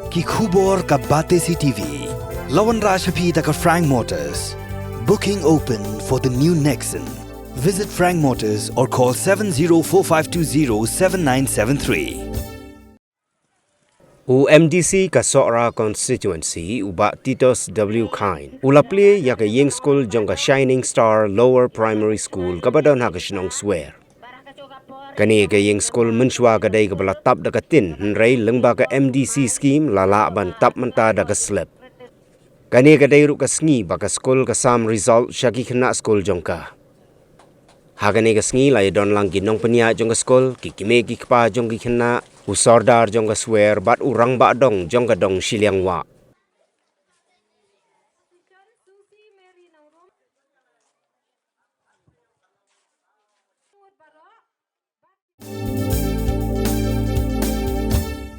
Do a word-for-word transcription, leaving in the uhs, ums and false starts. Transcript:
Ki khubor ka Batesi T V. La wanrah sha phi da ka Frank Motors. Booking open for the new Nexon. Visit Frank Motors or call seven zero four five two zero seven nine seven three. U M D C ka Sohra Constituency, u Bah Titos W Khain, u la plie ïa ka ïing skul jong ka Shining Star Lower Primary School kaba don ha ka shnong Swer. Kane ka ïing skul mynshuwa ka dei kaba la tap da ka tin, hynrei lyngba ka M D C scheme la lah ban tap mynta da ka slab. Kane ka dei ruh ka sngi ba ka skul ka sam result sha ki khynnah skul jong ka. Ha kane ka sngi la ïadon lang ki nongpynïaid jong ka skul, ki kmie ki kpa jong ki khynnah, u sordar jong ka Swer bad u rangbah dong jong ka dong shiliang wah.